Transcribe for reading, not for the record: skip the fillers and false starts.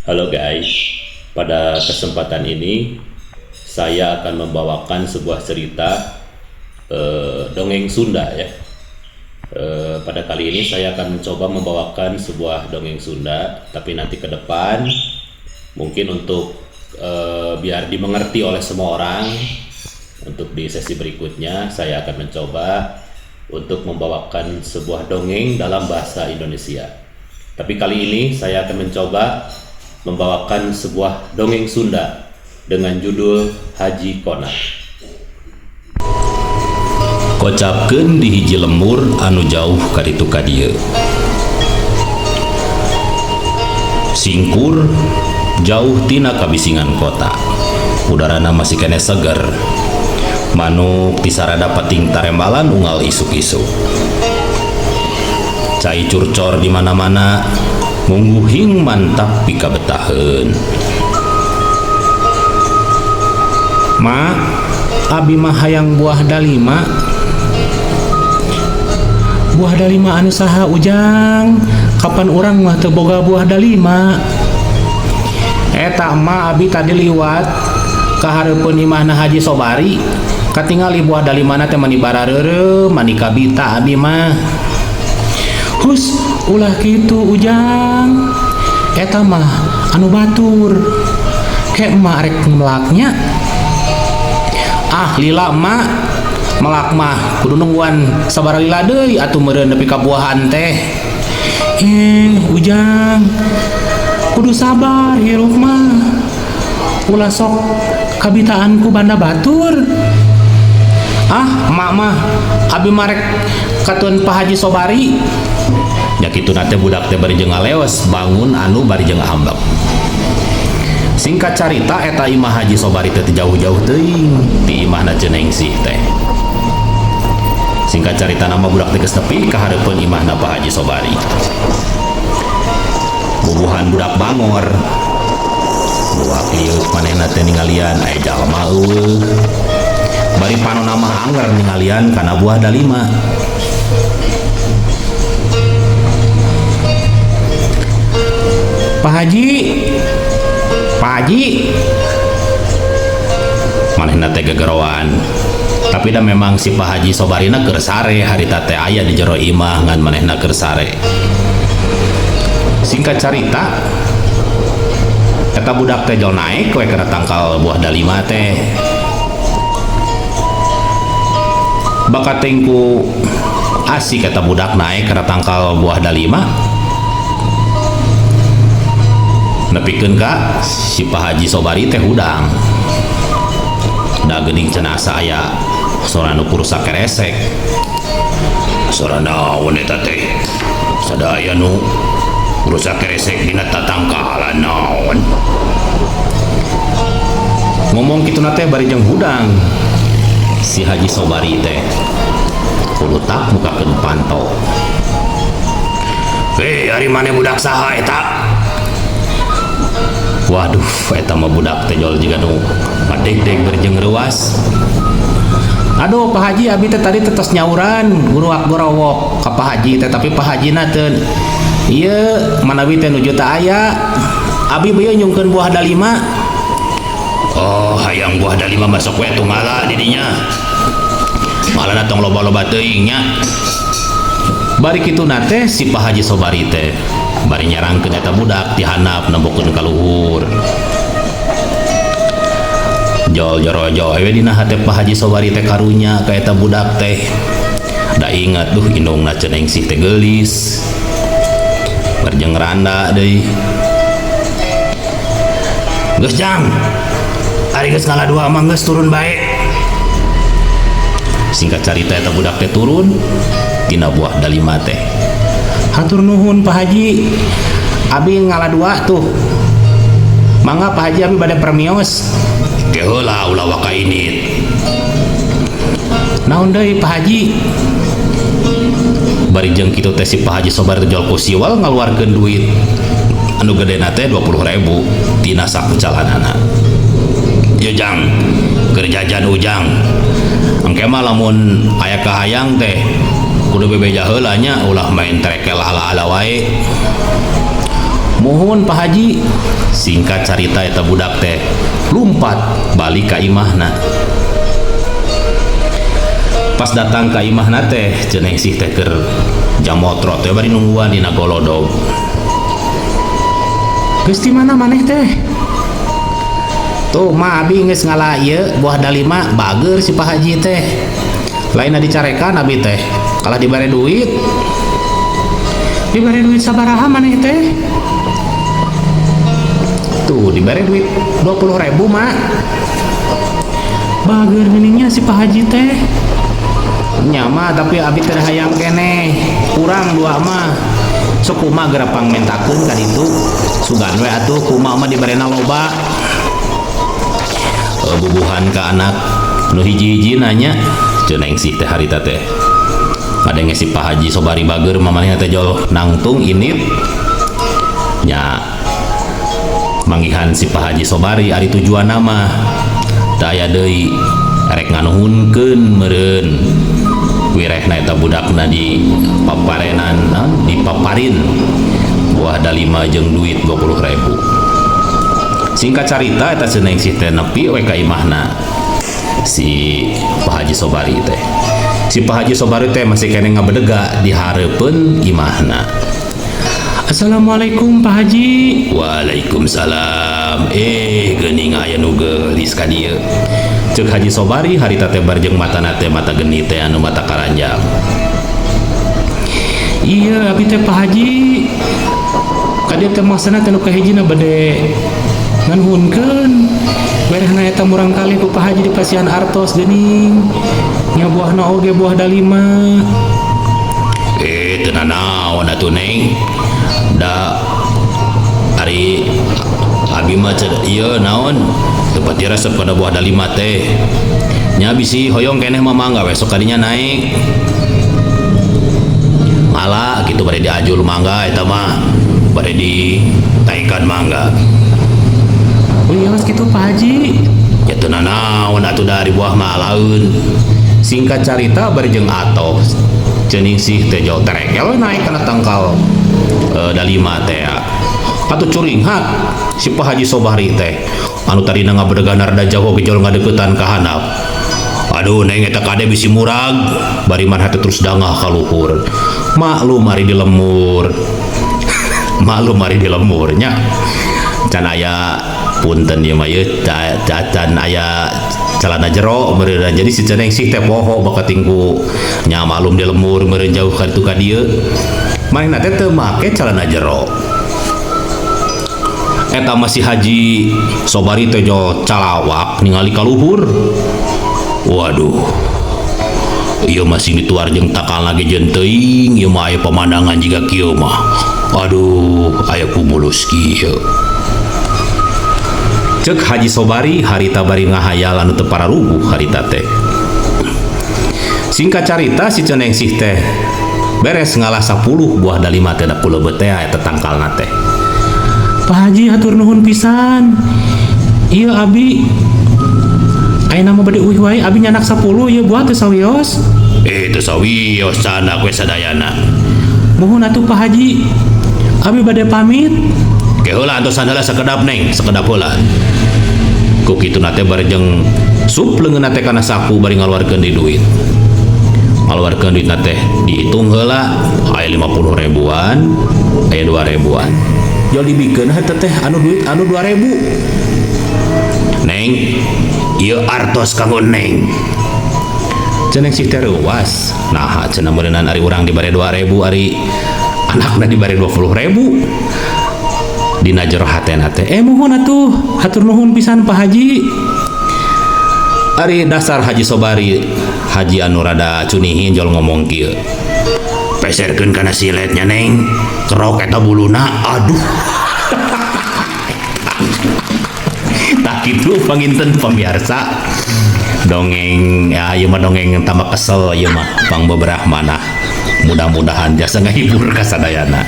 Halo guys, pada kesempatan ini saya akan membawakan sebuah cerita dongeng Sunda ya. Pada kali ini saya akan mencoba membawakan sebuah dongeng Sunda, tapi nanti ke depan mungkin untuk biar dimengerti oleh semua orang, untuk di sesi berikutnya saya akan mencoba untuk membawakan sebuah dongeng dalam bahasa Indonesia. Tapi kali ini saya akan mencoba membawakan sebuah dongeng Sunda dengan judul Haji Konar. Kocapkeun di hiji lembur anu jauh ka ditu ka dieu. Singkur jauh tina kabisingan kota. Udarana masih keneh seger. Manuk ti sarada pating tarembalan unggal isuk-isuk. Cai curcor di mana-mana, mungguhing mantap pikabetaheun. Ma, abi mah hayang buah dalima. Buah dalima anu saha Ujang? Kapan urang mah teu boga buah dalima? Eta mah abi tadi liwat ka hareupeun imahna Haji Sobari, katingali buah dalimana teh mani barareureum, mani kabita abi mah. Hus, ulah kitu Ujang. Eta mah anu batur. Ke emak rek melaknya. Ah, lila emak. Melak mah kudu nungguan sabaraha lila deui atuh meureun nepi ka buahan teh. Ujang. Kudu sabar hirup mah. Ulah sok kabitaan ku banda batur. Ah, emak mah abi mah rek katuan Pak Haji Sobari. Nya kitu na teh budak teh bari jeung ngaleos bangun anu bari jeung ambek. Singkat carita eta imah Haji Sobari teh teu jauh-jauh teuing ti imahna Cenengsih teh. Singkat carita nama budak teh geus nepi ka hareupeun imahna Pak Haji Sobari. Bubuhan budak bangor. Buak liuk manehna teh ningalian aya jalma eueuh. Bari panona mah anger ningalian kana buah dalima. Pak Haji, Pak Haji, manehna teh gegeroan. Tapi da memang si Pak Haji Sobarina keur sare harita teh aya di jero imah ngan manehna keur sare. Singkat carita, eta budak teh jol naek we kana tangkal buah dalima teh. Bakating ku asik eta budak naek kana tangkal buah dalima. Nepikeun ka si Pak Haji Sobari teh hudang. Da geuning cenah asa aya sora nu kurusak keresek. Sora naon eta teh? Sadaya nu kurusak keresek dina tatangkalan naon? Ngomong kitu na teh bari jeung hudang. Si Haji Sobari teh kulutak mukakeun panto. Hei, ari maneh budak saha eta? Waduh, eta mah budak teh jol jiga nu padegdeg bari jeung reuas. Aduh, Pak Haji, abi teh tadi tetes nyauran guruak gorowok ka Pak Haji teh, tapi Pak Haji na teu. Ieu manawi teh nuju teu aya. Abi beuyeung nyungkeun buah dalima. Oh, hayang buah dalima masuk we tungala di dinya. Malah tong loba-loba teuing nya. Bari kitu na teh si Pak Haji Sobari teh bari nyarangkeun eta budak ti handap nembokeun ka luhur. Jol jorojo we dina hate Pak Haji Sobari teh karunya ka eta budak teh. Da ingat duh indungna Cenengsih teh geulis. Bari jeung randa deui. Geus jang. Ari geus ngala dua mah geus turun bae. Singkat carita eta budak teh turun tina buah dalima teh. Hatur nuhun Pak Haji. Abi ngala dua tuh. Mangga Pak Haji abi bade permios. Ke heula ulah waka init. Naon deui Pak Haji? Bari jeung kitu teh si Pak Haji Sobari teh jol ku siwal ngaluarkeun duit anu gedena teh 20.000 tina saku calanana. Ye jang, keur jajan ujang. Engke mah lamun aya kahayang teh kudu bebeja heula nya, ulah main trekel ala-ala wae. Muhun Pak Haji. Singkat carita eta budak teh lumpat balik ka imahna. Pas datang ka imahna teh Ceu Nengsih teh keur jamotrot teh bari nungguan dina golodog. Geus ti mana maneh teh? Tuh mah abi geus ngala ieu buah dalima, bager si Pak Haji teh. Lainna dicarekan abi teh, kalah dibere duit. Dibere duit sabaraha maneh teh? Tuh dibere duit 20 ribu, Mak. Bager geuning nya si Pak Haji teh. Nya mah, tapi abi teh hayang keneh, kurang dua mah. Sok kumaha geura pangmentakeun ka ditu. Sugan we atuh kumaha mah diberena loba. Bubuhan ka anak nu hiji-hiji nanya Ceu Nengsih teh harita teh. Ngadenge si Pak Haji Sobari bager mah manehna teh jol nangtung init nya manggihan si Pak Haji Sobari, ari tujuan mah teu aya deui, erek nganuhunkeun meureun wirehna eta budakna di paparenan naon, di paparin buah dalima jeung duit 20 ribu. Singkat carita eta Ceu Nengsih teh nepi we ka imahna si Pak Haji Sobari teh. Si Pak Haji Sobari teh masih keneh ngabedega di hareupeun imahna. Assalamualaikum, Pak Haji. Waalaikumsalam. Eh, geuning aya nu geulis ka dieu. Ceuk Haji Sobari harita teh barjeng matana teh mata geni teh anu mata karanjang. Iya, abi teh, Pak Haji. Ka dieu teh maksana teh nu kahijina bade nganuhunkeun. Werehna eta murangkalih ku Pak Haji dipasihan artos geuning. Nya buahna oge buah dalima. Eh, teu nanaon atuh, Neng. Da ari abi mah ieu naon teu pati resep kana buah dalima teh. Nya bisi hoyong keneh mah mangga we sok kadinya naik. Ngala gitu bade diajul mangga, eta mah bade ditaikan mangga. Wios kitu, Pak Haji. Ya teu nanaon atuh, dari buah mah alaeun. Singkat carita bari jeung atoh Ceu Nengsih teh jauh terekel we naik kana tangkal dalima teh. Atuh curinghat si Pak Haji Sobari teh anu tadina ngabedegan rada jauh ge jol ngadeukeutan ka handap. Aduh, Neng, eta kade bisi murag, bari maneh teh terus dangah ka luhur. Maklum ari di lemur. Maklum ari di lemur nya. Can aya, punten ieu mah ieu, can aya celana jero meureun, jadi si Ceu Nengsih teh poho bakating ku nya maklum di lemur meureun jauh ka ditu ka dieu. Manehna teh teu make celana jero. Eta masih Haji Sobari teh jol calawak ningali ka luhur. Waduh. Ieu masih dituar jeung takal lagi jeung teuing, ieu mah aya pemandangan jiga kieu mah. Aduh, aya kumulus kieu. Cek Haji Sobari harita bari ngahayal anu teu pararuguh harita teh. Singkat carita si Ceu Nengsih teh beres ngalah 10 buah dalima teh da kuleubet teh eta tangkalna teh. Pak Haji, hatur nuhun pisan. Ieu abi ayeuna mah bade uih wae, abi nyandak 10 ieu buah teu sawios. Eh, teu sawios, candak we sadayana. Muhun atuh, Pak Haji. Abi bade pamit. Ke heula antosan heula sakedap, Neng, sakedap heula. Ku kituna teh bari jeung sup leungeunna teh kana saku bari ngaluarkeun di duit. Ngaluarkeun duitna teh dihitung heula, aya 50 ribuan, aya 2 ribuan. Jol dibikeun eta teh anu duit anu 2000. Neng, ieu artos kanggo Neng. Ceu Nengsih teh reuwas. Nah, cenah meureunan ari urang dibere 2000, ari anakna dibere 20 ribu. Dina jero hatena teh, eh, muhun atuh, hatur nuhun pisan, Pak Haji. Ari dasar Haji Sobari haji anu rada cunihin, jol ngomong kieu. Peserkeun kana siletnya, Neng. Kerok eta buluna, aduh. Tah kitu panginten, pemirsa. Dongeng ya ieu mah, dongeng tambah kesel ieu mah pang beberapa mana. Mudah-mudahan jasa ngahibur ka sadayana.